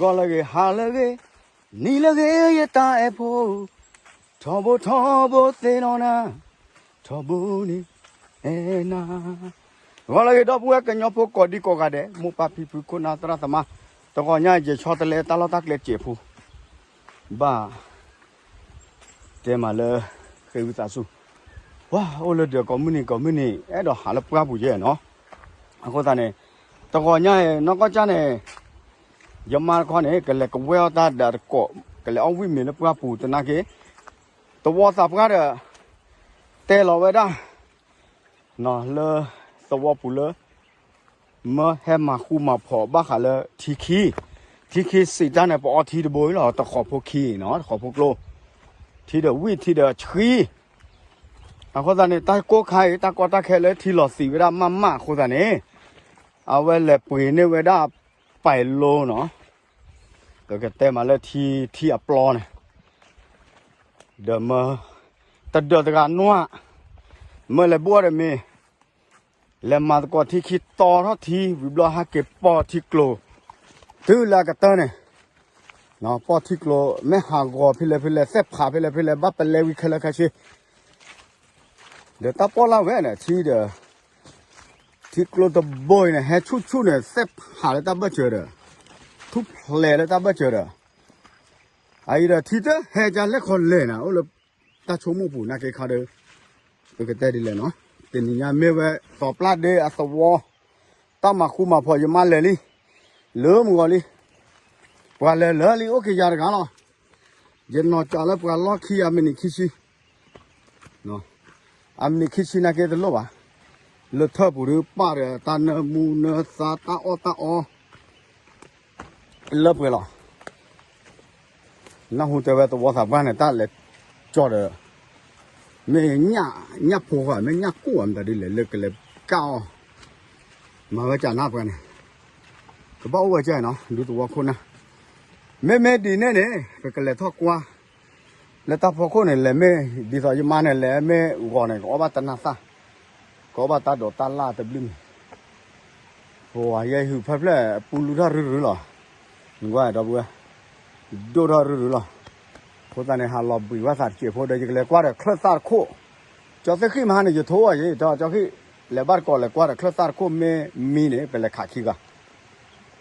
ဂီၤလၢအဂ့ၤ ဟါလၢအဂ့ၤ နံၤလၢအဂ့ၤ ယတၢ်အဲၣ်ဖိ, ထီဘိထီဘိသ့ၣ်နီၣ်နၤ, ထီဘိန့ၣ်အဲၣ်နၤ. ဂီၤလၢအဂ့ၤ ဒီပုၢ်ဝဲၢ်ကညီဖိကိးဒံကိးဂၤဒဲး မိၢ်ပၢ်ဖံဖုခိၣ်နၢ်သရၣ်သမါ, တဂီၤညါယဲၤဆီတလဲတၢ်လီၢ်တၢ်ကျဲစဲးဖိ, ဘၣ် တဲမးလၢ ဃ့ဝံသးစူၤ, ပှၤအိၣ်လၢဒၢးကိးမုၢ်နံၤကိးမုၢ်နံၤ အဲၣ်ဒိးဟးလၢပှၢ်ပူၤယဲၢ်နီၤ. အဃိသတးန့ၣ် တဂီၤညါအံၤ နီၢ်ကီၢ်ကၢ်န့ၣ် ယမါတခီန့ၣ် ကလဲၤကဝဲၢ်အီၣ်တၢ်ဒီးတကိး ကလဲၤအီၣ်ဝံၣ်မ့ၤလၢပှၢ်ပူၤသနာ်က့ သဝီသးပှၢ်ဒီး တဲလီၤဝဲဒၣ် လၢသဝီပူၤလၢ မၢဟဲမၤဃူမၤဖိးဘၣ်ဃးလၢထံခံ, ထံခံစံးတၢ်န့ၣ် ပအီထံတဘိအံၤလီၤ တဃိးဖိခံနီၤ တဃိးဖိကျိ, ထံဒီးဝံၣ်ထံဒီးဆှံ, အဃိသတးန့ၣ် တၢ်ကိၢ်ခါအံၤ တၢ်ကီတၢ်ခဲလၢထံလီၤသံးဝဲဒၣ်မးမးအဃိသတးန့ၣ် အဝဲလဲၤပှ့ၤန့ၢ်ဝဲဒၣ်ပာ်လိနီၤ, ပကတဲမးလၢထံ ထံအပျီန့ၣ် ဒီးမၢ တဒၢးတဂၤနွၢ်, မၢလဲၤဘိၣ်ဒီးမ့ၤ လဲၤမၤသကိးထံခံတီထီၣ်ထံ ဝံၤဘျီဟဲက့ၤပီၢ်ထံကျိၤ တုၤလၢအကတၢၢ်န့ၣ်, ပီၢ်ထံကျိၤ မ့ၢ်ဟးဂီၤဖဲလဲၣ်ဖဲလဲၣ် သဲၣ်ဖးဖဲလဲၣ်ဖဲလဲၣ် ဘၣ်ပလဲဝံခဲလၢာ်ခဲဆ့ ဒီးတၢ်ပီၢ်လၢ်ဝဲန့ၣ် ထံဒီး ထံကျိတဘိအံၤန့ၣ် ဟဲဆူၣ်ဆူၣ်န့ၣ် သဲၣ်ဖးလၢတၢ်ဘၢၣ်စၢၤဒီး ထူၣ်ဖျဲးလၢတၢ်ဘၢၣ်စၢၤဒီး အအံၤဒီးထံတဟဲကလဲၣ်ခီလဲၣ်နၤ အိၣ်လၢတၢ်ဆိကမိၣ်ပူၤနာ်က့ခါဒီး ပကတဲဒ်လဲၣ်နီၤ, တနံၤညါမ့ၢ်ဝဲ သီပျၢ်ဒ့အသဝီ တၢ်မၤဃူမၤဖိးယမါလဲၤလံ, လၢမုၢ်ဂီၤလံ, ပှၤလဲၤလၢလံအိၣ်က့ၤယၤတဂၤလီၤ, ယနီၢ်ကၠးလၢပှၤလီၢ်ခံအမံးနံးခံဆံ အမံးနံးခံဆံနာ်က့တလိၣ်ဘၣ်, လၢထၢၣ်ပူၤဒုးပာ်ဒီးတၢ်နၢမူနၢသါတၢ်အီၣ်တၢ်အီ လၢပှဲၤလီၤ, နၢ်ဟူတဲဝဲသဝီသးပှၢ်န့ၣ် တၢ်လဲၤကၠီဒီး မ့ၢ်ညၣ်ဖိဃီ မ့ၢ်ညၣ်ကိၢ်ဧါ မတၤဒ်လဲၣ် လၢကလဲၤကၢ်အီၤ, မၤဝဲကၢ်နၢ်ပှၤန့ၣ် ကဘၣ်အိၣ်ဝဲကၢ်နီၤ ဒူသဝီခိၣ်နၢ်, မ့မ့ၢ်ဒ်န့ၣ်န့ၣ် ပကလဲၤထီၣ်ကွၢ် လၢတၢ်ဖီခိၣ်န့ၣ် လဲၤမ့ၢ် ဒ်သိးယမါန့ၣ် လဲၤမ့ၢ်ဂီၤန့ၣ် ကအီၣ်ဘၣ်တနၢ်သၣ်, ကအီၣ်ဘၣ်တၢ်ဒိးတၢ်လၢ်တဘျုးမံၤ, ပဝဲယဲဟူးဖျၢၣ်ဖျၢၣ် ပူလူထီၣ်ရုရုလီၤ, နကွၢ်ဒီပုၢ်ဝဲၢ်, ဒိၣ်ထီၣ်ရုရုလီၤ, အဃိသတးန့ၣ် ဟးလီၤဘှံးဝဲသးတစဲးဖိဒီး ယကလဲၤကွၢ်ဒီးချၢၣ်သၣ်တခိၣ်, ကၠီသ့ၣ်ဃံၣ်မဟါန့ၣ် ယထိၣ်အီၤယဲ ယတဲကၠီဃံၣ်, လဲၤဘၣ်တကိးလဲၤကွၢ်ဒီးချၢၣ်သၣ်တခိၣ်မ့ၢ်မံန့ၣ် ပလဲၤခးခံဂၤ,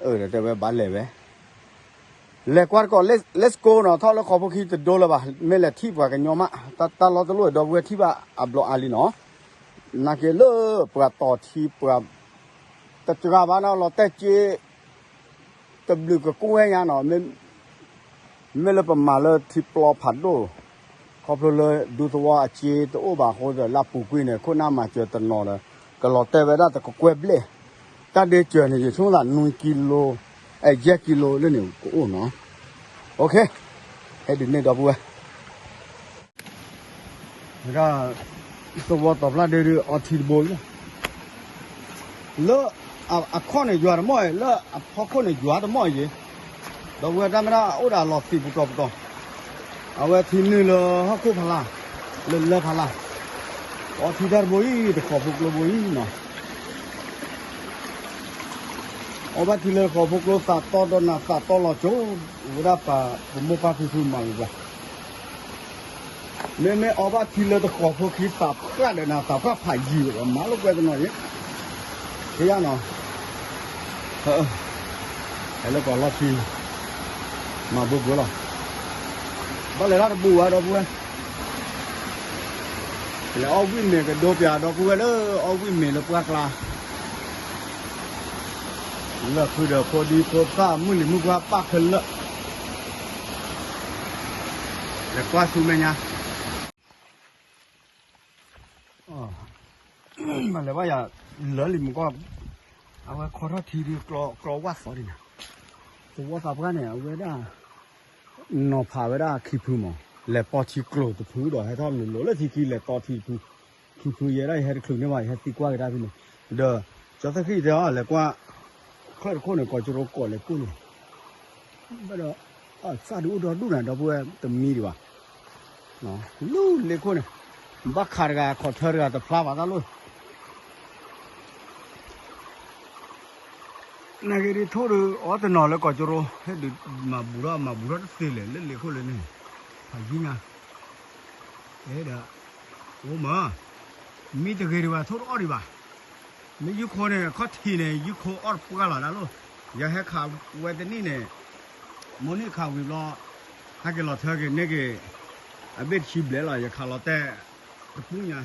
အၢ ဒီးတဲဝဲဘၣ်လဲၤဝဲ လဲၤကွၢ်တကိး let's go နီၤ ထီၣ်လၢဃိးဖိခံတဒိလၢၤဘၣ် မ့ၢ်လဲၤထံၣ်ပှၤကညီမး တၢ်လီၢ်တလိၣ်ဒီပုၢ်ဝဲၢ်ထံၣ်ဘၣ်အဘျီအါလံနီၤ, နာ်က့လၢပှၤတီၤထံပှၤ တစှၤဘၣ်နီၤ လီၤတဲာ်က့ တဘျုးကကိၢ်ဝဲညါနီၤ, မ့ၢ်လၢပမၤလၢထံပျီဖးဒိၣ်, ခီဖျိလၢဒူသဝီအစ့တအိၣ်ဘၣ်အဃိဒီး လၢပူၤကွံာ်န့ၣ် ခိၣ်နၢ်မၤစၢၤတနီၤဒီး ကလီၤတဲာ်ဝဲဒၣ်တကကွဲၢ်ဘျဲၣ်, တၢ်ဒ့စၢၤန့ၣ် ယဆိကမိၣ်သးနွံကံလိ, အဲ ယဲၢ်ကံလိလၢန့ၣ်ကအိၣ်နီၤ, ဟဲဒုးန့ၢ်ဒီပုၢ်ဝဲၢ် ဝဲဒၣ် သဝီတီၤဖျၢၣ်ဒ့ဒုးအီထံတဘိလီၤ, လၢအခီၣ်န့ၣ်ယွၤတမီၢ်အံၤ လၢအဖီခိၣ်န့ၣ်ယွၤတမီၢ်အံၤ, ဒီပုၢ်ဝဲၢ်တၢ်မ့ၢ်ဒၣ်အိၣ်ဒီးအလီၤသံးပတီၢ်ပတီၢ်, အဝဲထံနုာ်လၢဟီၣ်ခိၣ်ဖးလၢ်, လၢလၢဖးလၢ်, အီထံတၢ်တဘိအံၤ တဃိးဖိကျိဘိအံၤနီၤ အီဘၣ်ထံလၢဃိးဖိကျိသးတီဒီးနၤသးတီလီၤကၠိ, ဝဲဒၣ်ပှၤပမိၢ်ပၢ်ဖံဖုမၤဝံၤပှၤ, မ့မ့ၢ်အီဘၣ်ထံလၢတဃိးဖိခံသးပှၢ်ဒီးနၤသးပှၢ်ဖးယံၤဒီး မၤလိာ်ကွဲတနီၤယဲ, ဖဲယါနီၤ, ဟဲလၢပှၤလီၢ်ခံ, မၤဘိဘိလီၤ, ဘၣ်လဲၤတၢ်တဘူးဝဲဒီပုၢ်ဝဲၢ် လဲၤအီၣ်ဝံၣ်မ့ၤကဒိပၠးဒီပုၢ်ဝဲၢ်လၢအီၣ်ဝံၣ်မ့ၤလၢပှၢ်ကျါ, လၢဖုဒီးဖိဒံဖိသၣ်မုၢ်လံၤမုၢ်ပှၢ်ပၣ်ခဲလၢာ်, လဲၤကွၢ်ဆူမဲာ်ညါ, မ့ၢ်လဲၤဘၣ်ယၤ လၢလံၤမူကီၢ်, အဝဲခီထီၣ်ထံဒုးကျီဝၣ်သီဒ်န့ၣ်, သဝီသးပှၢ်န့ၣ် အဝဲဒၣ် နီၤဖးဝဲဒၣ်ခံဖုမး, လဲၤပီထံကျိၤတဖုဒီး ဟဲထီၣ်လိၤလိၤလၢထံခံ လဲၤတီထံတဖု, ခံဖုယဲဒၣ် ယဟဲတချုးန့ၢ်ဘၣ် ယဟဲသံကွၢ်ကဒါဖဲန့ၣ်, ဒီး ကၠီသ့ၣ်ဃံၣ်တဲအီၤ လဲၤကွၢ် ချၢၣ်တခိၣ်န့ၣ် ကိးကရိကိးလဲၤကိၢ်န့ၣ်, ဘၣ်ဒီး စၢ်ဒုးအိၣ်ဒီဒူၣ်နၤ ဒီပုၢ်ဝဲၢ်တမံဒံးဘၣ်, လူလ့ခိၣ်န့ၣ်, ဘၣ်ခးတဂၤ ခီၣ်ထၢတဂၤ တဖျါဘၣ်တၢ်လိၣ် နက့ၤဒ်ထိၣ်ဒီးအီၣ်တနီၤလၢကီၢ်ကရိ ဟဲဒုးမၤဘူးထီၣ်မၤဘူးထီၣ်တသ့လဲၣ် လၢလ့ၣ်ခိၣ်လၢန့ၣ် ဖးယံၤညါ အဲၣ်ဒီး အိၣ်မး မ့ၢ်တဂ့ၤဒံးဘၣ် ထိၣ်တအီၣ်ဒံးဘၣ် မ့ၢ်ယုၢ်ခိန့ၣ် ခီၣ်ထံးန့ၣ် ယုၢ်ခိအီၣ်တပှၢ်လီၤဒၣ်လိၣ် ယဟဲခးဝဲတနံၣ်န့ၣ် မိၢ်န့ၢ်ခးဝံၤဘျီ ဟဲက့ၤလီၤထၢက့ၤန့ၢ်က့ၤ အဘ့ၣ်တဆံဘျဲၣ်လီၤ ယခးလီၤတဲာ်တပူၤညါ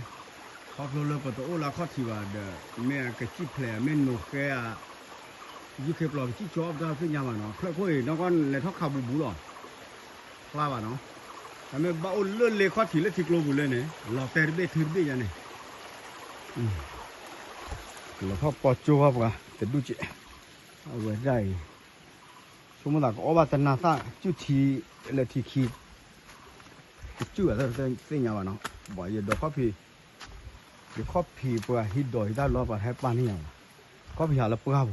ခီဖျိလၢပတအိၣ်လၢအခီၣ်ထံးဘၣ်ဒီး မ့ၢ်အကစံၣ်ဖျဲး မ့ၢ်နိၤဃဲဧါ ယုၢ်ခ့ပျီကစံၣ်ကၠီအီၣ်ပတၢ်သ့ၣ်ညါဘၣ်နီၤ ချၢၣ်ခိၣ်အံၤ နီၢ်ကီၢ်လဲၤထီၣ်ခးဘူးဘူးလီၤ ဖျါဘၣ်နီၤ အမ့ၢ်ဘၣ်အိၣ်လၢလ့ၣ်ခီၣ်ထံးလၢထံကျိပူၤလၢန့ၣ် လီၤတဲာ်တဘ့ၣ်ထုတဘ့ၣ်ယါန့ၣ် လဲၤထီၣ်ပီကၠိဘၣ်ပှၤတဒူၣ်ကဲး အဝဲဒၣ်အံၤ ဆိကမိၣ်သးကအီၣ်ဘၣ်တနၤသၣ် ကုၢ်ထံလၢထံခံ တကုၢ်အသးသ့ၣ်ညါဘၣ်နီၤ ဘၣ်ယဒိးခီၣ်ဖံး ယခီၣ်ဖံးပှၤဟံးဒိးယတၢ်လီၤပှၤဟဲပာ်န့ၢ်ယၤဘၣ် ခီၣ်ဖံးဟးလၢပှၢ်ပူၤ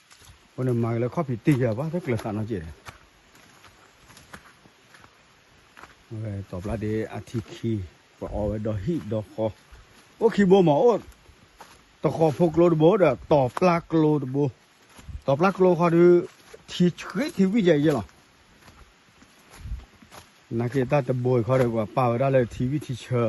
အဃိန့ၣ်မၤက့ၤလၢခီၣ်ဖံးတ့ၢ်ယၤဘၣ် တကျၢၤသးနီတကဲးဒီ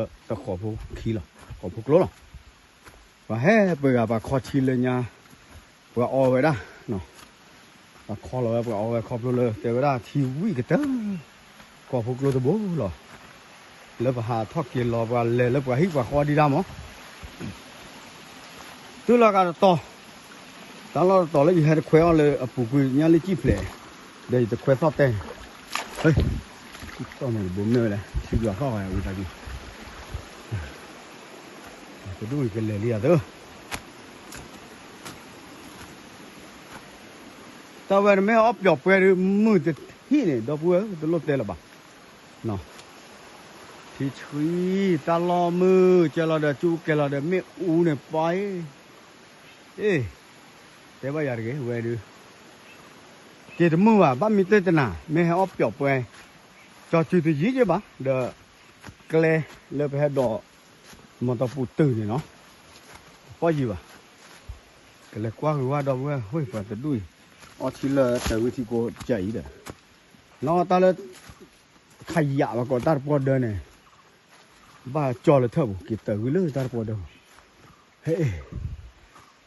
း ဝဲတီၤပျၢ်ဒ့အထံခံ ပှၤအီဝဲဒီးဟံၣ်ဒီးဃီ အိၣ်ခံဘိမး အိၣ်တဃီၤဖိကျိတဘိဒီး တီၤပျၢ်ကျိတဘိ တီၤပျၢ်ကျိဃီဒီး ထံဆှံထံဝံၣ်ယဲၢ်ယဲၢ်လီၤ နာ်က့တၢ်တဘိအံၤခီဒီး ပှၤပာ်ဝဲဒၣ်လၢထံဝံၣ်ထံဆၢတဃီၤဖိခံလီၤ ဃီၤဖိကျိလီၤ ပှၤဟဲပှဲၤဂၤပှၤခီထံလၢညါ ပှၤအီဝဲဒၣ် ပှၤခီလီၤဝဲပှၤအီဝဲခီဖျိလၢတဲဝဲဒၣ်ထံဝံၣ်ကတၢၢ် ဃီၤဖိကျိတဘိလီၤ လၢပဟးထီၣ်က့ၤလီၤပှၤလဲၤလၢပှၤဟံၣ်ပှၤဃီဒံးဒၣ်မး တုၤလီၤကဒီးတီၤ တၢ်လီၢ်တတီၤလၢယဟဲတခွဲအီၣ်လၢအပူၤကွံာ်ညါလၢကံၣ်ဖျဲး ဒီးယတခွဲသီၣ်တဲ ဟဲ သီၣ်မ့ၢ်တဘိမ့ၢ်ဝဲလဲၣ် ထံဘျီသီၣ်ဝဲဝံသးကံ တဒူၣ်အံၤကလဲၤလံယၤသၢ တၢ်ဝဲတမ့ၢ်အီၣ်ပျီၣ်ပှဲၤဒီး မုၢ်တထံၣ်န့ၣ် ဒီပုၢ်ဝဲၢ်တလိၣ်တဲလၢၤဘၣ် ထံဆှံ တၢ်လီၢ်မုၢ်ကဲလီၤဒီး ကၠူကဲလီၤဒီး မ့ၣ်အူန့ၣ်ပှၤအံၤ အ့ တဲဘၣ်ယၤတဂ့ၤ ဝဲဒုး က့ၤတမုာ်ဘၣ် ဘၣ်မ့ၢ်တ့ၢ်တနၤ မ့ၢ်ဟဲအီၣ်ပျီၣ်ပှဲၤ ကၠီၤစုၤတယံၤက့ဘၣ် ဒီး ကျဲလၢပဟဲဒိး မီၤတီပူၤတုၤန့ၣ်နီၤ တပီၢ်ယံၤဘၣ် ကလဲၤကွၢ်ဂ့ၤဝါဒီပုၢ်ဝဲၢ် ဟိပှၤတဒူၣ်အံၤ အီထံလၢတၢ်ဝံထံကိးကၢ်အံၤဒီး နီၢ်တၢ်လၢ ခယၣ်ဘၣ်ကိးတၢ်တပီၢ်ဒၢန့ၣ် ဘၣ်ကၠီလၢထၢၣ်ပူၤ က့ၤတၢ်ဝံလၢတၢ်တပီၢ်ဒၢပူၤ ဟဲ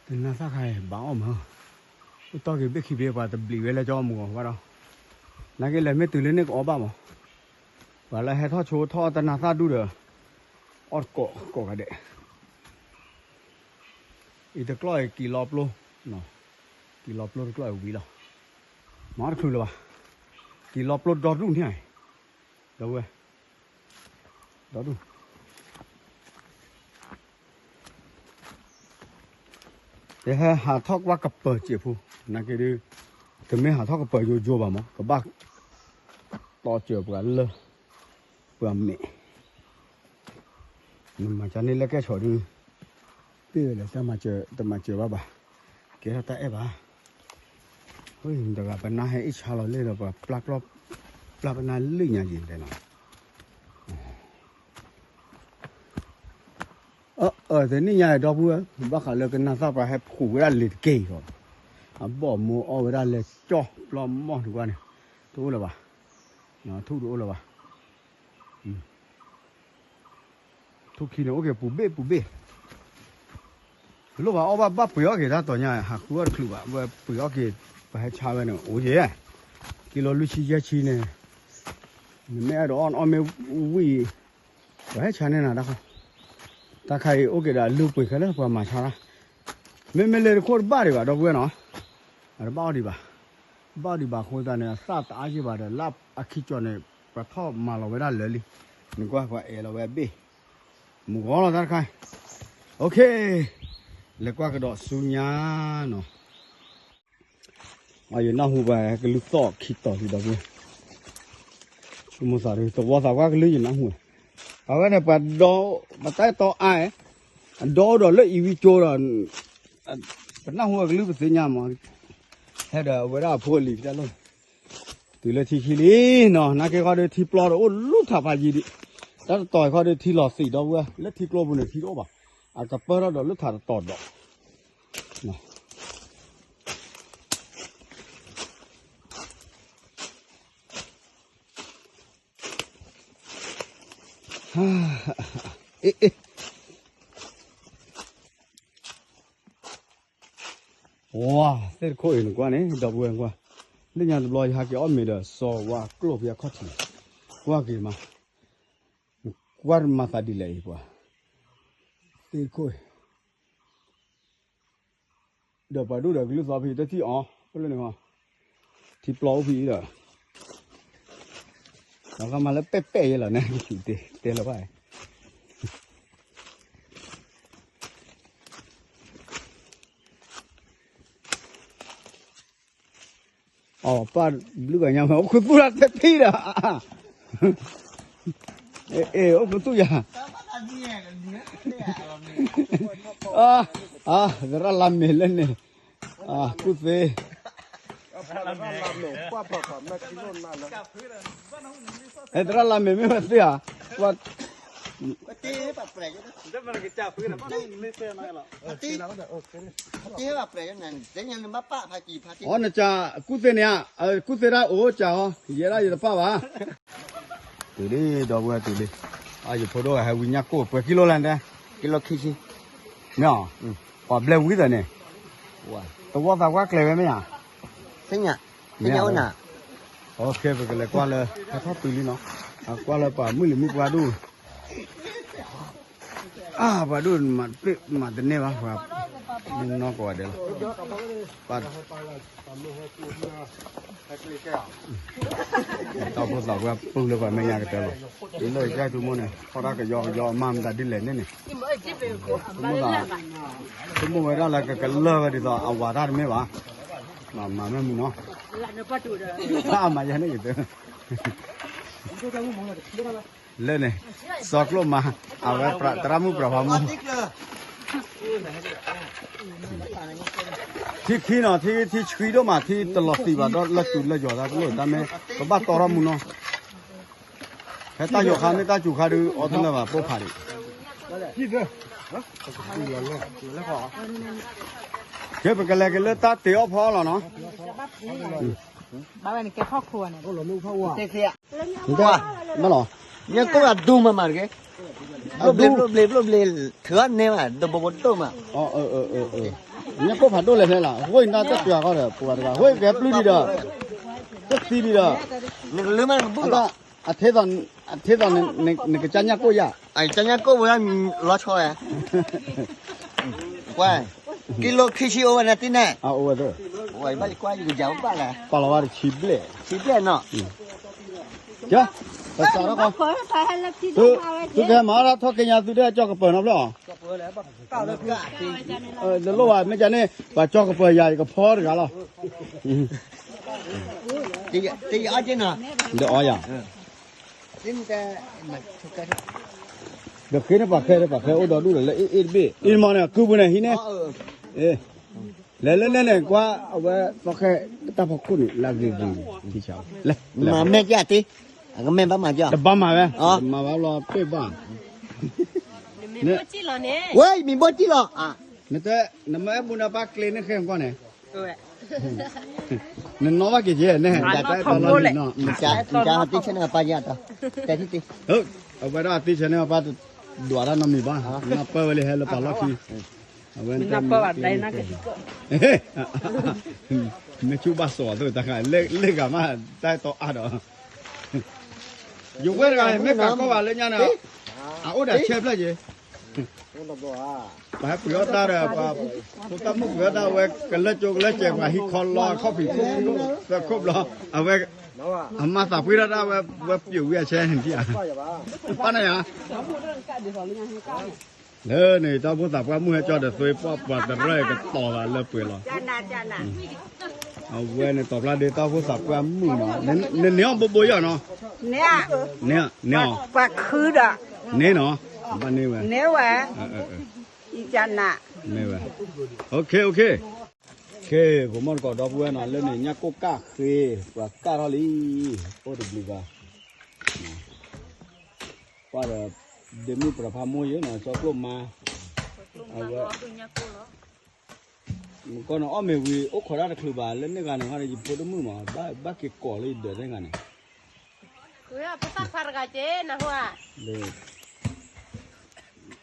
တနၤသၣ်ခါအံၤ ဘၣ်အီၣ်မး အိၣ်တီၢ်က့ၤဘ့ၣ်ခံဘ့ၣ်ပှၤတဘျံးဝဲလၢကၠီမုၢ်ဂီၤဝဲဒီး နာ်က့လဲၤမ့ၢ်တုၤလၢန့ၣ်ကအီၣ်ဘၣ်မး ပှၤလၢဟဲထီၣ်ဆိထီၣ်တနၤသၣ်ဒူၣ်ဒီး အီၣ်တကိးကိးဂၤဒဲး အံၤတကျီၢ်အံၤကံၢ်လီၤပျိ ကံၢ်လီၤပျိတကျီၢ်အံၤဝံၤလီၤ မ့ၢ်တချုးလၢၤဘၣ် ကံၢ်လီၤပျိဒီဒူၣ်န့ၣ် ဒီပုၢ်ဝဲၢ် ဒီဒူၣ် ယဟဲဟးထီၣ်ကွၢ်ကပၢၤစဲးဖိ နာ်က့ဒုး တမ့ၢ်ဟးထီၣ်ကပၢၤယိယိဘၣ်မး ကဘၣ် တီစၢၤပှၤလၢ ပှၤမဲာ် နမၤကန့ၢ်လၢကဲဆီၣ်ဒုး ပ့ၢ်ဝဲလဲၣ် တၢ်မၤစၢၤ တမၤစၢၤဘၣ်ဘၣ် ကဲထီၣ်တၢ်အဲၣ်ဘၣ် တဂၤပနၢ်ဟဲအ့ၣ်ဆါလီၤလၢဒီးပှၤပျၢ်ကျီၢ် ပျၢ်ပနၢ်လၢညါယံၤတဲနီၤ အၢ တနံၣ်ညါအံၤ ဒီပုၢ်ဝဲၢ် ဘၣ်ဃးလၢကနၣ်သၣ်ပှၤဟဲဖှူးဝဲဒၣ်လံာ်တက့ၢ်အံၤဒီး အဘီၣ်မူအီၣ်ဝဲဒၣ်လဲၤကၠီၣ်ပျီမီၢ်တကွၢ်န့ၣ် တအိၣ်လၢၤဘၣ် ထူၣ်တအိၣ်လၢၤဘၣ် ထူၣ်ခံန့ၣ်အိၣ်က့ၤပူၤဘ့ၣ်ပူၤဘ့ၣ် လိၣ်ဘၣ်အီၣ်ဘၣ်ဘၣ်ပှ့ၤအီၣ်က့ၤ တၢ်တီၤညါ ဟးဃုအီၣ်တချုးဘၣ် ဝဲပှ့ၤအီၣ်က့ၤ ပှၤဟဲဆါဝဲန့ၣ် အိၣ်က့ၤ ကံလိလွံၢ်ဆံယဲၢ်ဆံန့ၣ် နမ့ၢ်အဲၣ်ဒိးအီၣ်အီၣ်မ့ၢ်ဝံၤ ပှၤဟဲဆါန့ၢ်နၤတၢ်ဃီ တၢ်ခါအံၤအိၣ်က့ၤဒီးအလုၢ်ပှ့ၤခဲလၢာ် ပှၤမၤဆါတၢ် မ့မ့ၢ်လၢတခိၣ်တဘၣ်ဒံးဘၣ် ဒီပုၢ်ဝဲၢ်နီၤ အတဘၣ်အီၣ်ဒံးဘၣ် ဘၣ်အီၣ်ဒံးဘၣ်အဃိသတးန့ၣ် အသၣ်တအါက့ၤဘၣ်ဒီး လၢအခံကၠီၣ်န့ၣ် ပှၤထီၣ်မၤလီၤဝဲဒၣ်လၢာ်လံ နကွၢ်ပှၤအဲၣ်လီၤဝဲအဘ့ၣ် မုၢ်ဂီၤလီၤတၢ်တခါ OK လဲၤကွၢ်ကဒီးဆူညါနီၤ အယနၢ်ဟူပှၤကလုၢ်သီၣ်ခံတီၤလံဒီပုၢ်ဝဲၢ် ဆိကမိၣ်သးဒီး သဝီသးပှၢ်ကလုၢ်ယနၢ်ဟူ အဝဲန့ၣ်ပှၤဒီး ပတၢ်အဲၣ်တီအါ အဒီအိၣ်ဒီးလၢအံၤဝံကၠိဒီး ပနၢ်ဟူအကလုၢ်ပသ့ၣ်ညါမး ဟဲဒီးအဝဲဒၣ်အဖိအလံၤတၢ်လီၢ် တုၤလၢထံခံလံနီၤ နာ်က့ခီဒီးထံပျီဒီးအိၣ်လူထးဖးယံၤဒံး တၢ်တတီၤခီဒီးထံလီၤသံးဒီပုၢ်ဝဲၢ် လၢထံကျိပူၤန့ၣ်ထံတအိၣ်ဘၣ် အကပၢထီၣ်ဒီးလၢထးတတီၤဒီး အ့ အ့ ဝါ သ့ၣ်တခိၣ်အံၤနကွၢ်န့ၣ် ဒီပုၢ်ဝဲၢ်ကွၢ်, လၢညါတဘျီယဟဲက့ၤအီၣ်မ့ၤဒီး စီၤဝါကျိၣ်ဖဲအခီၣ်ထံး, ကွၢ်က့ၤမး, ကွၢ်မၤသးဒ်လဲၣ်အံၤပှၤ, သ့ၣ်တခိၣ်အံၤ ဒီးပှၤဒိၣ်ဒီးကလုၢ်သီဖဲတထံၣ်အီၤ အိၣ်လၢန့ၣ်, ထံပျီအိၣ်ဖဲအံၤဒီး, ဒီးကမၤလၢပဲာ်ပဲာ်ယဲလီၤန့ၣ် တဲလီၤဘၣ် အီၤပၢ်ဘျုးဂၤညါဝဲ အိၣ်ခူသူၣ်တၢ်တဲဖံဒီး, အ့ အိၣ်ခူသူၣ်ယၤ, သရၣ်လါမ့ၤလၢန့ၣ်, ကူၣ်သ့, သရၣ်လါမ့ၤမ့ၢ်ဝဲသ့ဧါ, ကွၢ် အီၤနကကူၣ်သ့န့ၣ်ဧါ, ကူၣ်သ့ဒၣ်အိၣ်ကးအီၤ ယဲဒၣ်ယတပၣ်ဘၣ်, တုၤလံ ဒီပုၢ်ဝဲၢ်တုၤလံ, ယဖိဒိၣ်ဟဲဝံညၣ်ကိၢ်ပှဲၤကံလိလၢ်တဲ, ကံလိခံဆံ, မ့ၢ်, ပှၤဘျဲးဝံသးန့ၣ်, သဝီသးကွၢ်ကျဲၤဝဲမ့ၢ်ဧါ, သ့ၣ်ညါ, သ့ၣ်ညါအိၣ်နၤ, ပကလဲၤကွၢ်လၢ ဟဲထီၣ်တုၤလံနီၤ, ကွၢ်လၢပှၤမုၣ်လံၤမုၣ်ပှၢ်ဒိၣ် အါ ပှၤဒိၣ်မၤတန့ၢ်ဘၣ် ပှၤမုၢ်နီၢ်ကိးဂၤဒဲးလီၤ, တၢ်ဖိသးပှၢ်ပုၢ်လၢပှၤမဲာ်ညါကတၢၢ်လီၤ, လၢယကၢ်ထူမိၢ်န့ၣ် ထီၣ်တၢ်ကယီကယီအမါမတၤဒ်လဲၣ်န့ၣ်န့ၣ်, ဆိကမိၣ်ဝဲဒၣ်လၢကကလၢၢ်ဝဲဒ်သိးအဝၤတၢ်တမ့ၢ်ဘၣ်, မၤမ့ၢ်မုၢ်နီၤ, မၤယၤန့ၣ်ကတၢၢ် လၢန့ၣ်, စီၤကျိၣ်မၤ, အဝဲသရၣ်မုၣ်ပြၤဖးမုၣ်, ထံခံနီၤ ထံဆှံဒိၣ်မး ထံတလီၤသံးဘၣ်ဒီး လၢာ်စူၤလၢာ်ယီၤတၢ်ကလိၣ်တၢ်မ့ၢ် ပဘၣ်တီထီၣ်မုၢ်နီၤ, ဖဲတၢ်ယိၤခါမ့ၢ်တၢ်စူၤခါဒုး အီၣ်တလၢာ်ဘၣ်ပိၢ်ဖးဒံး ကဲ ပကလဲၤက့ၤလၢတၢ်တ့အီၣ်ဖီအီၣ်လီၤနီၤ, ဘၣ်ဝဲန့ၣ်ကဲထီၣ်ခိၣ်န့ၣ်, ဘၣ်လီၤ, ညၣ်ကိၢ်အဒူမးမးတက့ၢ်, ဘျိဘျ့ဘျိဘျ့ဘျိ ထုးအီၣ်နဲမး ဒိဘိဘိဒိၣ်မး, ညၣ်ကိၢ်ဖးဒိၣ်လဲၣ်ဖဲလၢ အဃိန့ၣ်တၢ်တၢ်ပှၤဃီဒီး ပှၤတဂၤ အဃိကဲပျုၢ်ဒံးဒီး တသံဒံးဒီး နကလၢမးနကဘူၣ်လီၤ, အထ့သိး နကစၢ်ညၣ်ကိၢ်ယၤ, ကစၢ်ညၣ်ကိၢ်ဝဲလီၤဆီဝဲ, ကွၢ်, ကံလိခံဆံအိၣ်ဝဲန့ၣ်တန့ၣ်, အိၣ်ဝဲ, ဘၣ်ယကွၢ်ယကယၤအိၣ်ဘၣ်လဲၣ်, ပာ်လီၤဝဲတဆံဘျဲၣ်, ဆံဘျဲၣ်နီၤ, ကဲ, ပစးထီၣ်ဃီ, သုကဟဲမၤအီၣ်တၢ်ထီၣ်က့ၤညါ သုတဟဲကၠီကပၢၤနီတဖျၢၣ်အီၤ, တလိၣ်ဘၣ် မ့ၢ်ကန့ၣ် ပှၤကၠီကပၢၤယၤ ယကဖီတဂၤလီၤ, ဒီးအီယၤ ဒီးဃ့န့ၢ်ပှၤခဲ ပှၤခဲအိၣ်ဒီဒူၣ်ဒီးလၢအ့ၣ်အ့ၣ်တဘ့ၣ် အံၤမ့ၢ်န့ၣ် ကုၢ်ပူၤန့ၣ်ဟံးန့ၢ်, လဲၤလၢလဲၣ်န့ၣ် ကွၢ်အဝဲသီခဲ တၢ်ဖီခိၣ်န့ၣ် လၢအဂ့ၤဂ့ၤ ထံဆး, လဲၤ, မၤမဲာ်ကၠၢ်တ့, အကမဲာ်ဘၣ်မၤကၠၢ်, တဘၣ်မၤဝဲ, မၤဘၣ်ဘျီပ့ၢ်ဘၣ်, ဝဲ မံၤဘိၣ်စံၣ်လီၤ, နမ့ၢ်အဲၣ်မူနပၢ်ကျ့န့ၣ်ဃဲကွၢ်န့ၣ် နနီၣ်ဘၣ်က့ၤက့ၤ နဟဲ, အဝဲဒၣ်အတ့ဆဲန့ၣ်အပၢ်ယၤတ, အဝဲဒၣ်အတ့ဆဲန့ၣ်အပၢ် ဒွးတၢ်နီတမံၤဘၣ်, နပၢၢ်ဝဲလံဟဲလၢပှၤလီၢ်ခံ, အဝဲ, မ့ၢ်ဆူၣ်ဘၣ်စီၤအသိးတခါ, လ့ၣ်ဂၤမး တၢ်တီအါဒီး, ယဝဲတဂၤ မ့ၢ်ကးကီဘၣ်လၢညါန့ၣ်, အအိၣ်ဒီးဆဲဖျၢၣ်က့ၤ ပှၤဟဲပှ့ၤအီၣ်တၢ်ဒီး ပှၤဖိသၣ်မုၣ်ပှ့ၤအီၣ်တၢ်ဝဲ ကလၢကၠိကလၢကဲ ပှၤဟံးခီလီခီၣ်ဖံးခိၣ်သၢခိၣ်ဘျီ အဝဲ အမၤသးပှ့ၤထီၣ်တၢ်ဝဲ ဝဲပျိာ်ဝံၤအဆဲန့ၣ်ဧါ, ပၢ်န့ၣ်ဧါ, လၢန့ၣ် တၢ်ဖိသၣ်ပှၢ်မုၣ်ဟဲကၠီဒီးသွ့ပှၢ်ပှၤတရၢကတီၤသးလၢပှဲၤလီၤ, အဝဲန့ၣ် တီၤဖျါဒ့တၢ်ဖိသၣ်ပှၢ်မုၣ်နီၤ, နန့ၢ်အီၣ်ဘိဘိယီၤနီၤ, န့ၢ်နီၤ, ဘၣ်န့ၢ်ဝဲ, န့ၢ်ဝဲ, န့ၢ်ဝဲ, ဖိမီၢ်တကိးဒီပုၢ်ဝဲၢ်နီၤ လၢန့ၣ် ညၣ်ကိၢ်ကၣ်ဃ့ ပှၤကၣ်ထီၣ်လံ, အိၣ်တဘျုးဂၤ, ပှၤဒီး ဒ့မုၣ်ပြၤဖးမိၢ်ယဲနီၤ စီၤကျိၣ်မါ, အဝဲ မ့ၢ်ကီန့ၣ် အီၣ်မ့ၤဝံၤ အိၣ်ခိးတၢ်တချုးဘၣ် လၢန့ၢ်ဂၤန့ၣ် ယဖိတမုၣ်မး ဘၣ်က့ၤကိးလၢယဒၢးသ့ၣ်ဂၤန့ၣ်, လၢ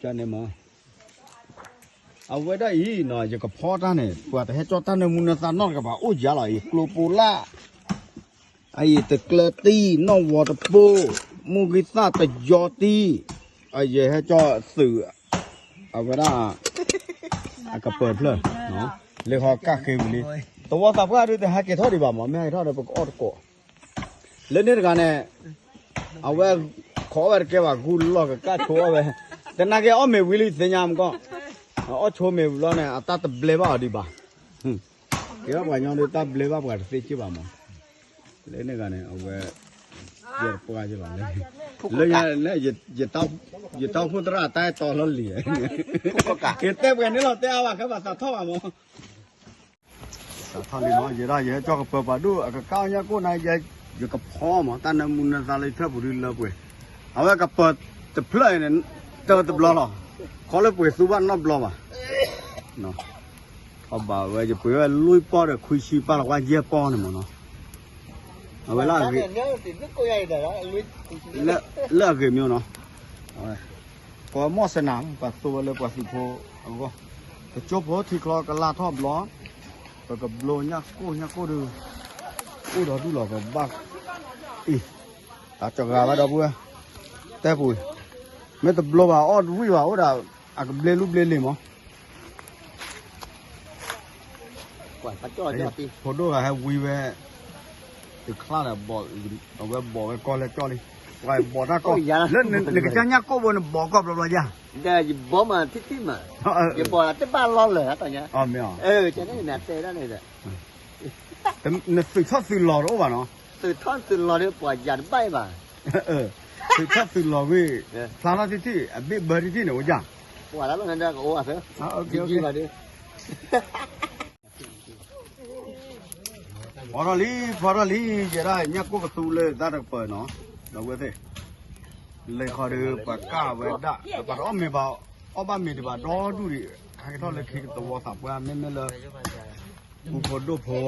န့ၣ်မး, အဝဲဒၣ်အံၤနီၤ ယကဖီတၢ်န့ၣ် ပှၤတဟဲကၠီတၢ်နၢမူနၢသးနီတဂၤဘၣ် အိၣ်ယၤလီၤအံၤ ကျိပိလၢ်, အအံၤတကျၢတံၢ် နီၣ်ဝီတပိၢ်, မူဂံၢ်သၣ်တယီတံၢ်, အယဟဲကၠီသုး, အဝဲဒၣ် အကပၢၤဖျၢၣ်, လၢခီကၣ်ဃ့ဝံၤလံ, သဝီသးပှၢ်ဒုးတဟဲက့ၤထီၣ်ဒံးဘၣ်မး မ့ၢ်ဟဲက့ၤထီၣ်ဒီးပကအီၣ်တကိး လၢန့ၣ်တဂၤန့ၣ်, အဝဲခိးဝဲတကဲဘၣ် ဂုၢ်လီၢ်ကကၣ်ဆိအီၣ်ဝဲ, တနာ်က့အီၣ်မ့ၤဝံၤလံသ့ၣ်ညါမကီၢ်, အအီၣ်ဆိမ့ၤဝံၤလီၤန့ၣ် အတၢ်တဘျဲဘၣ်အီၤဒံးဘၣ်, ကဲဘၣ်ပှၤညီဒုးတၢ်ဘျဲဘၣ်ပှၤတသ့က့ၢ်ဘၣ်မး, လၢန့ၣ်တဂၤန့ၣ် အဝဲ ယဲတပှၢ်ယလီၤ, လၢညါ ယတၢ်အိၣ်ဖှိၣ်သရၣ်တၢ်အဲၣ်တီလီၤလံၤ, က့ၤတဲပှဲၤန့ၣ်လီၤ တဲအါဘၣ်ခဲဘၣ်သးထီၣ်ဘၣ်မး သးထီၣ်လံမး ယဲဒၣ်ယဟဲကၠီကပၢၤပှၤဒိၣ် အကကၣ်အီၣ်ညၣ်ကိၢ်နၤ ယကဖီမး တၢ်နၢမူနၢသးလၢယထၢၣ်ပူၤဒုလၢပှဲၤ, အဝဲကပၢၤတဖျၢၣ်အံၤန့ၣ် တၢတဘျီလီၤ, ခီလၢပှဲၤသူဘၣ်နီတဘျီဘၣ်, ထီၣ်ဘၣ်ဝဲ ယပှ့ၤဝဲလွံၢ်ပီၢ်ဒီးခွံဆံပၢ်လီၤ ကွၢ်ယဲၢ်ပီၢ်န့ၣ်မးနီၤ, အဝဲလၢအဂ့ၤ, လၢအဂ့ၤမ့ၢ်နီၤ ပှၤမီၢ်စနၢ ပှၤသိဝဲလၢပှၤသုးဖိအဂီၢ်, ပကၠိဖိထံချီကလၢ်ထီၣ်ဘျီ, ပကဘျိညၣ်ကိၢ်ညၣ်ကိၢ်ဒုး, အိၣ်ဒီးဒူၣ်လီၤပဘၣ်, အံၤ, တၢ်ကဂၤဘၣ်ဒီပုၢ်ဝဲၢ်, တဲပူၤ, မ့ၢ်တဘျိဘၣ်အီၣ်တဝံၣ်ဘၣ် အိၣ်ဒၣ်အကဘျ့လူၢ်ဘျ့လ့ၤမး ဖိဒိၣ်ဂၤဟဲဝံဝဲ, တချၣ်ဒီး, အဝဲဘီးဝဲကီၢ်လဲၣ်ကၠီလံ, ပှၤဘီးတၢ်ကီၢ်, လၢနကစၢ်ညၣ်ကိၢ်ဘိန့ၣ်ဘီးကီၢ်ဘျီဘျီယါ, ယဘီးမးထံၣ်ထံၣ်မး, ယဘီးတဘၣ်လီၢ်လၢာ်တညါ, မ့ၢ်တဲဒၣ်န့ၣ်, နသုးထီၣ်သုးလီၤတအိၣ်ဘၣ်နီၤ, သုးထီၣ်သုးလီၤဒီးပှၤယၤတဘၣ်အံၤဘၣ်, သုးထီၣ်သုးလီၤဝံၤ, ဖျါထီၣ်ထံၣ်ထံၣ် အဘ့ၣ်ဘၢထံၣ်ထံၣ်န့ၣ်အိၣ်ယါ, ပှၤလၢကအိၣ်အသး, ဖီထီၣ်လံ ဖီထီၣ်လံ ယဲဒၣ် ညၣ်ကိၢ်ကသူလၢတၢ်တကပၤနီၤ, ဒီပုၢ်ဝဲၢ်သ့ၣ်, လဲၤခီဒီးပှၤကၣ်ဝဲဒၣ် ပှၤတအီၣ်မ့ၤဘၣ်, အီၣ်ဘၣ်မ့ၤဒံးဘၣ်ဒီဒူၣ်ဒံး, ဟဲက့ၤထီၣ်လၢခံကသဝီသးပှၢ် မ့မ့ၢ်လၢ ပူဖိဒိၣ်ဖိ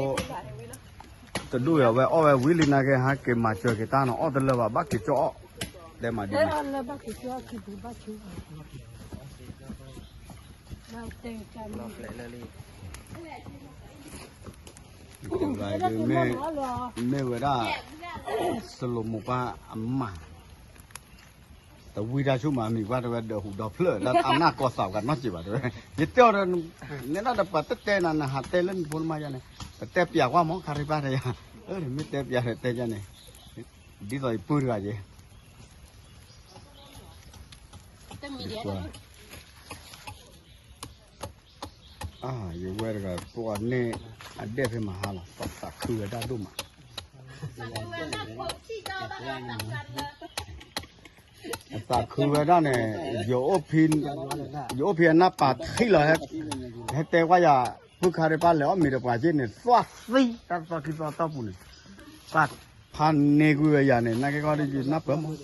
တဒူၣ်အံၤ အဝဲအီၣ်ဝဲဝံၤလံနာ်က့ ဟဲက့ၤမၤစၢၤက့ၤတၢ်နီၤ, အီၣ်တလၢာ်ဘၣ် ဘၣ်က့ၤကၠီအီၣ်, တဲမးဒ်န့ၣ် တဂၤအံၤဒုး မ့ၢ်ဝဲဒၣ် စလိမိၢ်ပၢ်အမါ, တဝံတၢ်ဆူၣ်မး မံၤပှၢ်တဲဝဲ ဒီးဟူးဒီးဖျၢၣ် လၢအနၢ်ကီၢ်သးပှၤနီတစဲးဘၣ်တဲဝဲ, ယတဲအီၤဒီး နဲဒၣ်ဒီးပှၤတတဲနၤ နဟးတဲလၢနဖိနမါယါန့ၣ်, ပတဲပျးကွၢ်မး ခါရံပၢ်တယါ, မ့ၢ်တဲပျးဒီးတဲယါန့ၣ်, ဒ်သိးယပုၢ်တဂၤယဲ ယဝဲတဂၤ ပှၤန့ၢ်အဒဲၣ်ဖဲမဟါလီၤ သးခုဝဲဒၣ်ဒိၣ်မး, အသးခုဝဲဒၣ်န့ၣ်, ယအိၣ်ဖံးအနၢ်ပာ်ထံၣ်လီၤ, ဟဲတဲကွၢ်ယၤ, ပုၢ်ခါဒံးပၢ်လဲၤအီၣ်မ့ၤဒီးပှၤက့န့ၣ် သွၣ်သံတၢ်သီခံသီတီၢ်ပူၤန့ၣ်, ပၢ်ဖးန့ၢ်ကွံာ်ဝဲယၤန့ၣ် နာ်က့ခီဒီးယနၢ်ပၢၢ်မး,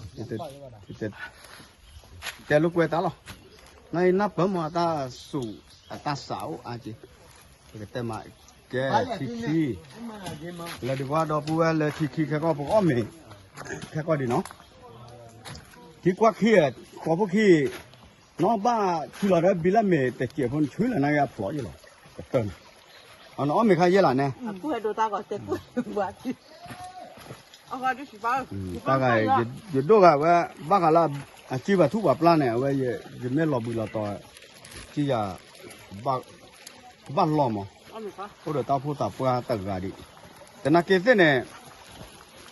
တဲလိာ်ကွဲတၢ်လီၤ, နာ်က့နၢ်ပၢၢ်မး အတၢ်စူးအတၢ်စးအိၣ်အါက့, ပကတဲမး, ကဲထံခံ, လဲၤဒံးကွၢ်ဒီပုၢ်ဝဲၢ်လၢထံခံခဲကီၢ် ပကအီၣ်မ့ၤ, ခဲကီၢ်ဒံးနီၤ, ထံကွၢ်ခံ, ဃီဖိခံ, နီၢ်ဘၣ်ဆူလီၤဒီးဘံလၢမ့ၢ်တစဲးဖိနဆူလၢနာ်က့အဖျိးယလီၤ, ကတၢၢ်န့ၣ်, အနအီၣ်မ့ၤခါယဲလီၤန့ၣ် တၢ်ဂၤ, ယဒိၣ်ဂၤဝဲ, ဘၣ်ဃးလၢအစုပာ်ထူပာ်ပျၢ်န့ၣ် အဝဲ, ယမ့ၢ်လီၤဘှံးလီၤတီၤ, ကယၤ, ကဘၣ်လီၤမး, အိၣ်ဒီးတၢ်အိၣ်ဖှိၣ်သးပှၢ်တဂၤဒံး, တနာ်က့သ့ၣ်န့ၣ်,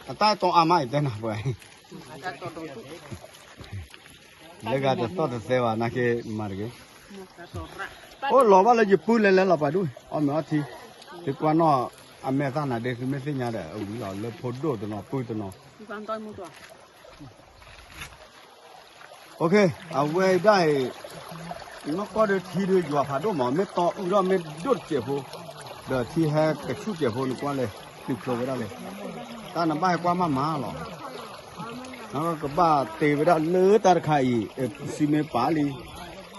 အတၢ်တီအါမးအံၤတဲနၤပှၤ လၢဂၤတသီၣ်တသဲဘၣ် နာ်က့မၤတဂ့ၤ, အိၣ်လီၤဘၣ်လၢယပုၢ်လဲၤလဲၤလီၤပှၤဒူၣ် အီၣ်မ့ၤအီထံ, သုကွၢ်နီၣ်, အမဲာ်သၣ်နၤဒ့ သုမ့ၢ်သ့ၣ်ညါဒီး အဝံၤလီၤလၢဖိဒိၣ်တနီၤ ပုၢ်တနီၤ အဝဲဒၣ်အံၤ, နီၢ်ကီၢ်ဒီးထံဒုးယွၤဖးဒိၣ်မး မ့ၢ်တီအုၣ်ထီၣ်မ့ၢ်ဒိၣ်တစဲးဖိ, ဒီးထံဟဲကဆူၣ်စဲးဖိ နကွၢ်လဲၤ, သုဖျိဝဲဒၣ်လဲၣ်, တၢ်နဘၣ်ဟဲကွၢ်မးမးလီၤ, ကဘၣ်တ့ဝဲဒၣ်လၢတၢ်တခါအံၤ, စံမ့ၢ်ပာ်လံ,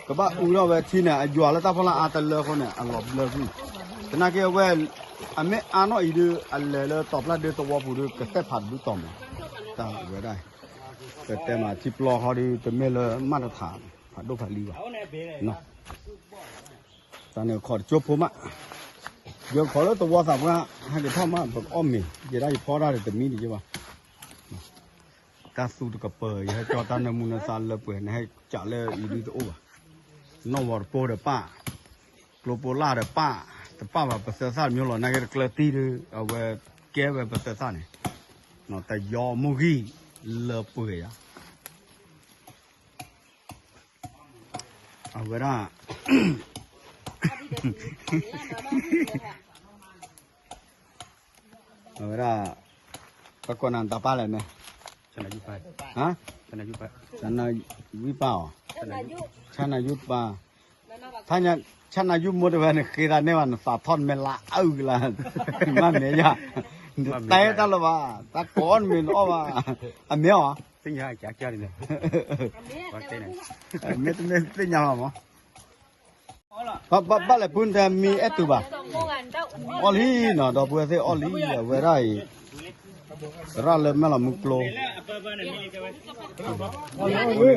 ကဘၣ်အုၣ်ထီၣ်ဝဲထံန့ၣ် အယွၤလၢတၢ်ဖီလာ်အါတလၢအဃိန့ၣ် အလီၤဘျၢကွံာ်, သနာ်က့အဝဲ, အမ့ၢ်အါနီၣ်အံၤဒုး အလဲၤလၢတီၤပျၢ်ဒ့သဝီပူၤဒုး ကသဲၣ်ဖးတဘျုးတီၤမး, တၢ်ဝဲဒၣ်, ပတဲမးထံပျီဃီဒုး တမ့ၢ်လၢမးတထး ဖးဒိၣ်ဖးလံဘၣ်, တၢ်န့ၣ်ခီၣ်တကၠိဖိမး, ယခီၣ်လၢသဝီသးပှၢ် ဟဲက့ၤထီၣ်မး ပကအီၣ်မ့ၤ ယဲဒၣ်ယဖီတၢ်ဒီးတမံၤဒံးယဘၣ်, တၢ်သူတကပၤ ယဟဲကၠီတၢ်နၢမူနသါလၢပှဲၤ နဟဲကးလၢအံၤဒုတအိၣ်ဘၣ်, နီၣ်ဝီတပိၢ်ဒီးပၢ်, ကျိပိလၢ်ဒီးပၢ်, တပၢ်ဘၣ်ပသၢသၣ်တမံၤလီၤ နာ်က့တကျၢၤတံၢ်ဒီး အဝဲကဲဝဲပသၢသၣ်န့ၣ်, တယီမူဂံၢ်လၢပှဲၤယၤ အဝဲဒၣ်, အဝဲဒၣ်, ပကွၢ်နၤတၢ်ပၢ်လဲၣ်န့ၣ်, ဟါ, ဝံၣ်ပၢ်အီၤ, ဆၣ်နၤယုၢ်ပၢ်, ဆၣ်နၤယုၢ်မိၢ်တဝဲန့ၣ် ဃ့သးန့ၢ်ဘၣ် နသးထီၣ်နမဲာ်လါအုၣ်ကလါ, မ့ၢ်မ့ၢ်ယၤ, နတဲတၢ်လၢၤဘၣ်, တၢ်ကိးနမံၤနအီၣ်ဘၣ်, အမ့ၢ်အီၤ, မ့ၢ်တမ့ၢ်သ့ၣ်ညါလီၤမး ဘၣ်လဲၤပုၢ်နတဲမံအဲၣ်တုၤဘၣ်, အီၣ်လံနီၤ ဒီပုၢ်ဝဲၢ်သ့ၣ်အီၣ်လံ အဝဲဒၣ်အံၤ, သရၣ်လၢမဲၢ်လီၤမုၢ်ကျိ,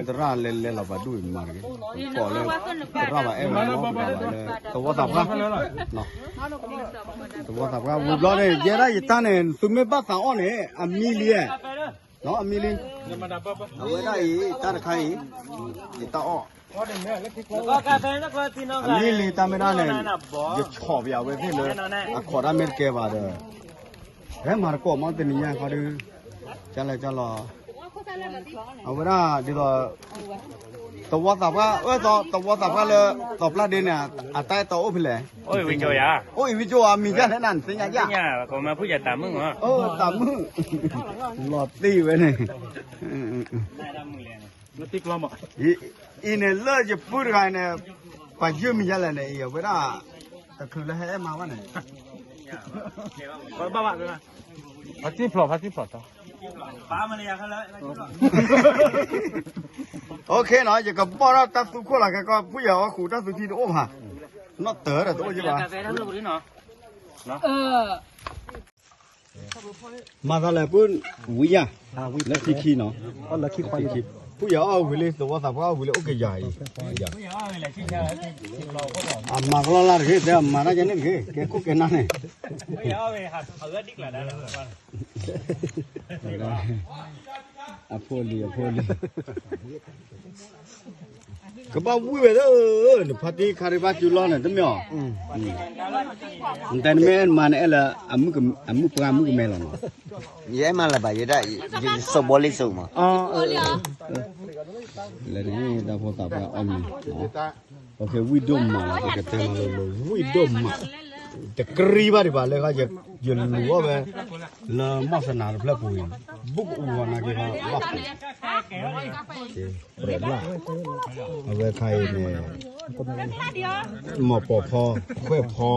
သရၣ်လဲၤလဲၤလီၤပှၤဒူၣ်အံၤမၤတဂ့ၤ, ကိးလၢ, သရၣ်ဘၣ်အဲၣ်ဝဲနီတဂၤဘၣ်လၢ, သဝီသးပှၢ်, သဝီသးပှၢ်ဝံၤဘျီန့ၣ် ယဲဒၣ်ယတၢ်န့ၣ် သုမ့ၢ်ဘၣ်သးအီၣ်န့ၣ် အမံလံ, အမံလံ, အဝဲဒၣ်အံၤ တၢ်တခါအံၤ, ယတၢ်အီၣ်, အမံလံတၢ်မ့ၢ်ဒၣ်န့ၣ်, ယဆီၣ်ပယၤဝဲသ့ၣ်လၢ, အခီၣ်တၢ်မ့ၢ်တကဲဘၣ်ဒီး, ဟဲမၤတကိးမးတနံၤညါခီဒီး, ကလဲၤကလီၤ, အဝဲဒၣ်ဒ်သိး, သဝီသးပှၢ်အၢသီ သဝီသးပှၢ်လၢ, သီပျၢ်ဒ့န့ၣ်, အတၢ်အဲၣ်တီအိၣ်ဖဲလဲၣ်, အိၣ်အံၤဝံကၠိဧါ, အိၣ်အံၤဝံကၠိဧါ မံၤဒ်လဲၣ်နၤနသ့ၣ်ညါယါ, တၢ်မုၣ်, လီၤတံၢ်ဝဲန့ၣ် အံၤန့ၣ်လၢယပုၢ်တဂၤန့ၣ်, ပှၤယုၢ်မံၤယါလဲၣ်န့ၣ် အံၤအဝဲဒၣ်, တချုးလၢဟဲအဲၣ်မၤဘၣ်န့ၣ်, ဖါတံၢ်ဖျိး, ဖါတံၢ်ဖျိး, ပၢ်မလယၤခလၢ, အိၣ်ခ့နီၤ ယကဘီၣ်ထီၣ်တၢ်သူခိၣ်လီၤ ခဲကီၢ် ဖုၣ်ယၤအီၣ်ဃုာ်တၢ်သူထံတအိၣ်ဘၣ်, နီၣ်တၢၤဒီးတအိၣ်ယဘၣ် မၤသးလဲၣ်ပုၢ်, ဝံၤယၤ, လၢခံခံနီၤ, ဖုၣ်ယၤအီၣ်ဝံၤလံသဝီသးပှၢ်အီၣ်ဝံၤလံအိၣ်ကယၤအံၤ, အမၤကလီလၢ်တဂ့ၤ တဲအမၤတၢ်ယဲန့ၣ်တဂ့ၤ ကဲခိၣ်ကဲနၢ်န့ၣ် အဖိလံၤ အဖိလံၤ ကဘၣ်ဝံၣ်ဝဲသၢ, နဖါတံၢ်ခါဒံးဘၣ်စုလီၢ်န့ၣ် တမ့ၢ်အီၤ, နတဲနမ့ၢ်အဲၣ်မၤနအဲၣ်လၢ, အမုၣ်ပှၢ်မုၣ်ကမဲလီၤနီၤ, ယအဲၣ်မၤလၢၤဘၣ် ယဲဒၣ်, ယစီၤဘီလ့ၣ်စိမး, လဲၤန့ၣ် တၢ်ဖိသးပှၢ်အီၣ်မ့ၤ ပကဝံၣ်ဒိၣ်မးလီၤ ပကတဲမၤလိၤလိၤ ဝံၣ်ဒိၣ်မး, တကြံဘၣ်ဒံးဘၣ်လၢ ယလူၤအီၣ်ဝဲ, လၢမီၢ်သနၤတဖျၢၣ်ပူၤအံၤ, ဘူးကအူဂီၤနာ်က့ၤဘၣ်, ပြၢးလၢ်, အဝဲခါအံၤန့ၣ်, မီၢ်ပိာ်ဖီ, ခွဲၣ်ဖီ,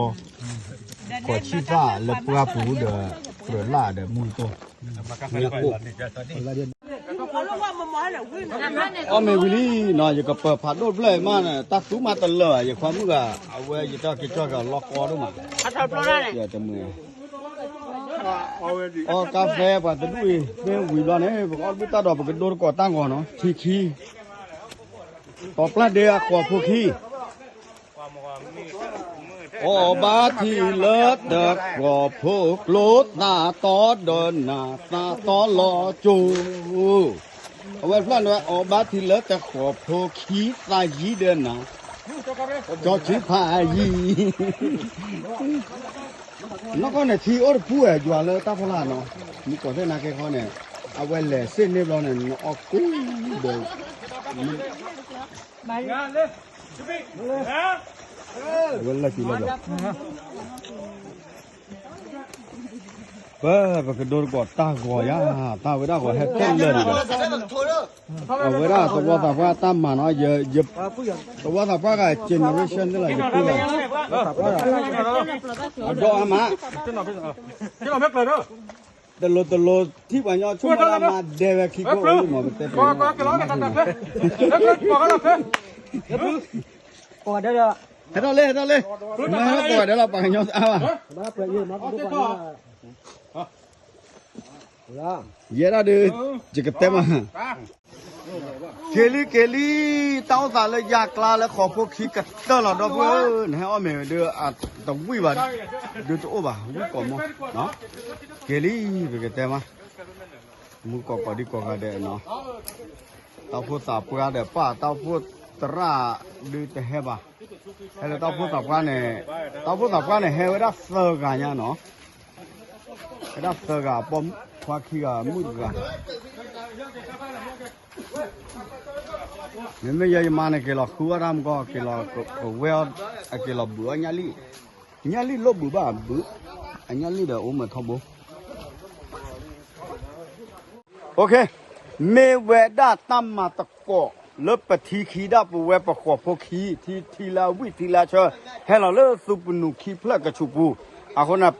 ခီၣ်ဆံၣ်သၣ်လၢပှၢ်ပူၤဒီး, ပြၢးလၢ်ဒီးမူကီၢ်, ညၣ်ကိၣ် အီၣ်မ့ၤဝံၤလံနီၤ ယကပၢၤဖးဒိၣ်တဖျၢၣ်အံၤမးန့ၣ် တၢ်သူမးတလၢာ်ဘၣ် ယခွါမုၣ်ဂၤ အဝဲယတၢ်က့ၤကၠီၣ်က့ၤလီၤကီဒိၣ်မး, ယတမုာ်, အီၣ်ကါဖဲပှၤတဒူၣ်အံၤ မ့ၢ်ဝံၤဘျီန့ၣ် ပကအီၣ်တဘျုးတၢ်ဒီး ပကဒိတကိးတၢ်ဂီၤနီၤ ထံခံ, တီၤပျၢ်ဒ့အဃိးဖိခံ အီၣ်ဘၣ်ထံလၢတဃိးဖိကျိ သးတီဒီးနၤ သးတီလီၤကၠိ, အဝဲတဖျၢၣ်န့ၣ် အီၣ်ဘၣ်ထံလၢတဃိးဖိခံ သးယံၤဒီးနၤ ကၠီဆံဖးယံၤ, နီၢ်ကီၢ်န့ၣ် ထံအိၣ်တပူၤဝဲ ယွၤလၢတၢ်ဖီလာ်နီၤ, မုၢ်ကီၢ်သ့ၣ်နာ်က့ၤခီန့ၣ်, အဝဲလဲၤစ့ၣ်န့ၢ်ဘျီန့ၣ် နအီၣ်ကူဒီး အဝဲလၢာ်စုလၢာ်ဘျီ, ပ, ပကဒိတကိးတၢ်ဂီၤယါ, တၢ်ဝဲဒၣ်ဂီၤဟဲတလၢာ်ဒံးဘၣ်, အဝဲဒၣ်သဝီသးပှၢ်တၢ်မၤနီၤ, သဝီသးပှၢ်ဂၤ generation သ့ၣ်လီၤ ယပုၢ်ဂၤ, အဒီအါမး တလိၤတလိၤ ထံၣ်ပှၤကညီဆိကမိၣ်လၢမၤဒဲဝဲခံခိၣ်အိၣ်မး ပတဲပှၤ, ဟဲထီၣ်လၢ ဟဲထီၣ်လၢ, မၤဟဲထီၣ်ကိးဂၤဒဲးလီၤ ပှၤကညီတအါဘၣ်, ယဲဒၣ်ဒီး, ယကတဲမး က့ၤလံ က့ၤလံ, တၢ်အိၣ်သးလၢယါကျါလၢဃိာ်ဖိခံကတၢၢ်လီၤ ဒီပုၢ်ဝဲၢ်ဧၢ, နဟဲအီၣ်မ့ၤဒုး တဝံၣ်ဘၣ်, ဒုးတအိၣ်ဘၣ် ဝံၣ်ကိးမီၢ်, က့ၤလံ, ပကတဲမး, မူကိးကိးဒံကိးဂၤဒဲးနီၤ, တၢ်အိၣ်ဖှိၣ်သးပှၢ်ဒီးပၢ် တၢ်အိၣ်ဖှိၣ်သရၣ်ဒုးတဟဲဘၣ်, ဟဲလၢတၢ်အိၣ်ဖှိၣ်သးပှၢ်န့ၣ်, တၢ်အိၣ်ဖှိၣ်သးပှၢ်န့ၣ် ဟဲဝဲဒၣ်သၢဂၤညါနီၤ, ဟဲဒၣ်သၢဂၤ ပိာ်ခွါခံဂၤ မုၣ်တဂၤ မ့မ့ၢ်ယဲယမါန့ၣ် က့ၤလီၤဃုအီၣ်တၢ်မကီၢ် က့ၤလီၤကဝဲအီၣ်, အက့ၤလီၤဘုးအီၣ်ညၣ်လံၣ်, ညၣ်လံၣ်လိၣ်ဘုးဘၣ်ဘုး, အညၣ်လံၣ်ဒီးအိၣ်မ့ၢ်ထီဘိ, မ့ၢ်ဝဲဒၣ်တၢ်မၤသကိးလၢပထံခံဒၣ်ပဝဲပဃိာ်ဖိခံ ထံထံလၢအဝံၣ်ထံလၢအဆၢ, ဟဲလီၤလၢသူပနူာ်ခံဖျၢၣ်ကဆူးပူၤ, အဃိန့ၣ်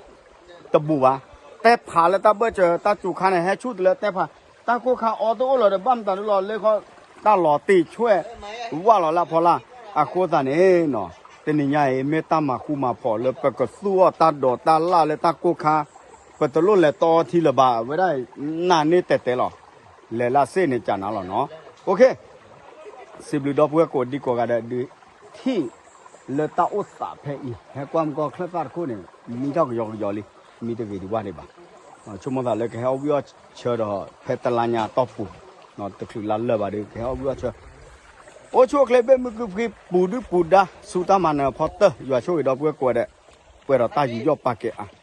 တဘူးဘၣ်, တဲဖးလၢတၢ်ဘၢၣ်စၢၤတၢ်စူၤခါန့ၣ် ဟဲဆူၣ်တလၢတဲဖး, တၢ်ကိၢ်ခါအီတအိၣ်လီၤဒီး ဘၣ်မတၤဒုလီၤ လၢဃီတၢ်လီၤတ့ၢ်ဆွဲၣ်, ဝၢ်လီၤလၢဖီလာ်, အဃိသတးန့ၣ်နီၤ, တနံၤညါအံၤ မ့ၢ်တၢ်မၤဃူမၤဖိးလၢပကသူၣ်အီၣ်တၢ်ဒိးတၢ်လၣ်လၢတၢ်ကိၢ်ခါ, ပတလိၣ်လဲၤတီထံလၢၤဘၣ်, အဝဲဒၣ်နၤန့ၣ်တဲတဲလီၤ, လဲၤလၢစ့ၣ်န့ၣ်ကနၤလီၤနီၤ, စံးဘျုးဒီပုၢ်ဝဲၢ်ကိးဒံကိးဂၤဒဲးဒုး, ထံၣ်လၢတၢ်အိၣ်သးဖဲအံၤ ဟဲကွၢ်မကီၢ်ချၢၣ်သၣ်တခိၣ်န့ၣ် မံထီၣ်ကယီကယီလံ, မံတဂ့ၤဒံးဘၣ်ဒံးဘၣ်, ဆိကမိၣ်သးလၢကဟဲအီၣ်ဝံၣ်အီၣ်ဆၢဒီး ဖဲတလါညါတီၢ်ပူၤ, တချုးလါလၢာ်ဘၣ်ဒီး ကဟဲအီၣ်ဝံၣ်အီၣ်ဆၢ, အိၣ်ဆူၣ်အိၣ်ချ့ဘ့ၣ်မုၢ်ကုၢ်ဖှံ ပူၤဒုၣ်ပူၤဒါ ဆူတၢ်မၤနၢၤအဖီတၢၢ် ယွၤဆိၣ်ဂ့ၤဒီပုၢ်ဝဲၢ်ကိးဂၤဒဲး, ပှဲၤဒီးတၢ်ယူးယီၣ်ပာ်ကဲအါ